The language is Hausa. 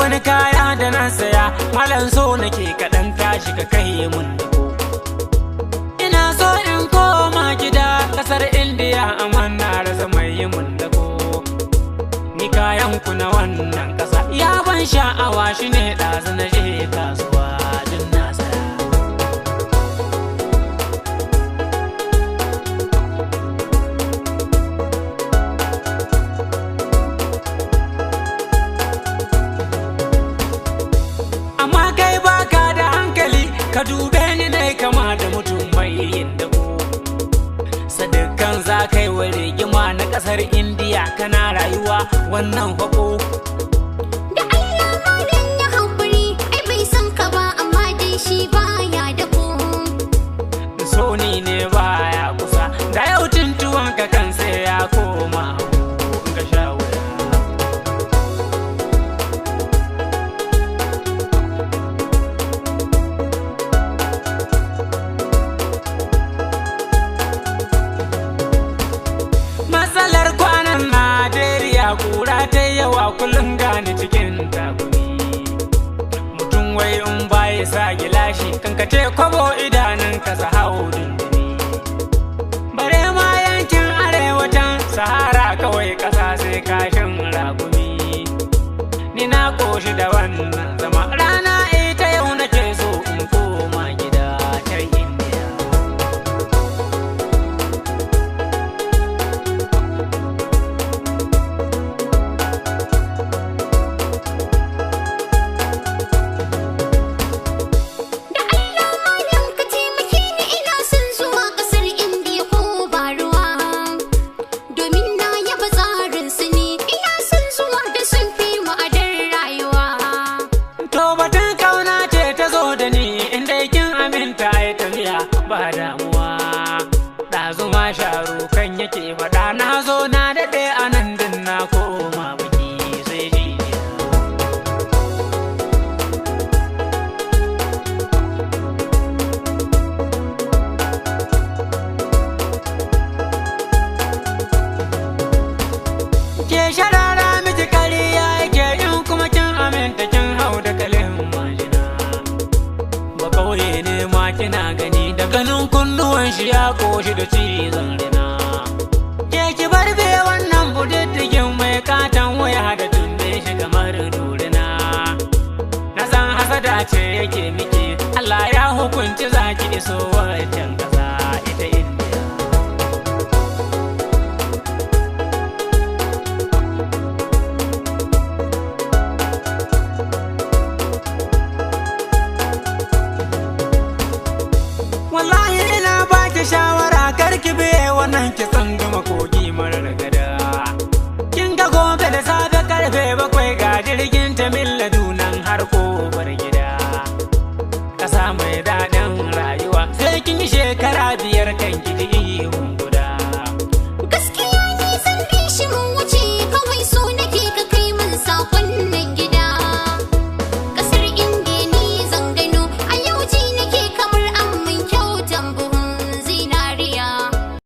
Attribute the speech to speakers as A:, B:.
A: wani kaya da na saya, malam so nake kaɗan tashi ka kai mun dako. Ina so in koma gida kasar Indiya amma na rasa mai yi mun dako. Ni kayan ku na wannan kasa ya ban sha'awa shine ɗazu na je kasuwa din na saya. Amma kai baka da hankali, ka dube ni dai kama da mutum mai yin dako. Sadakan za kai wa rigima na kasar Indiya kana rayuwa wannan hako.
B: Da Allah malam ya haƙuri, ai bai san ka ba amma dai shi baya dako.
A: Soni ne baya kusa, da yau tuntuwan ka kan sai ya koma in ka sha wuya. Matsalar kwanan Najeriya kura ta yawa kullum gani cikin takumi. Mutum wai in baya sa gilashi kankace kwabo idanun ka su hau dundumi. Bare ma yankin arewacin Sahara kawai ƙasa sai kashin ragumi. Ni na koshi da wannan zama rana ita yau nake so in koma gida ta Indiya.
B: Da Allah malam ka taimake ni ina son zuwa ƙasar Indiya ko ba ruwa. Domin na yaba tsarin su ne, ina son zuwa da sun fi mu adar rayuwa.
A: To batun kauna ce ta zo da ni inda kin aminta ai tafiya ba damuwa. Ɗazu ma sharu kan yake faɗa na zo na daɗe a nan din na koma biki sai jiya. Ke sharara miki kariya yake in kuma kin aminta kin hau da kalin majina. Ba kauye ne ma kina gani da ganin kunnuwan shi ya koshi da cizon rina. Ke ki bar be wannan budiddigin mai katon waya da tumbe shi kamar dorina. Na san hasada ce yake miki, Allah ya hukunci zaki iso wancan kasa ita Indiya. Wallahi ina baki shawara karki biye wannan kitson gama kogi marar gada. Kin ga gobe da safe karfe 7 ga jirgin ta milladunan har kofar gida. Kasa mai daɗin rayuwa sai kin yi shekara 5 kan kiji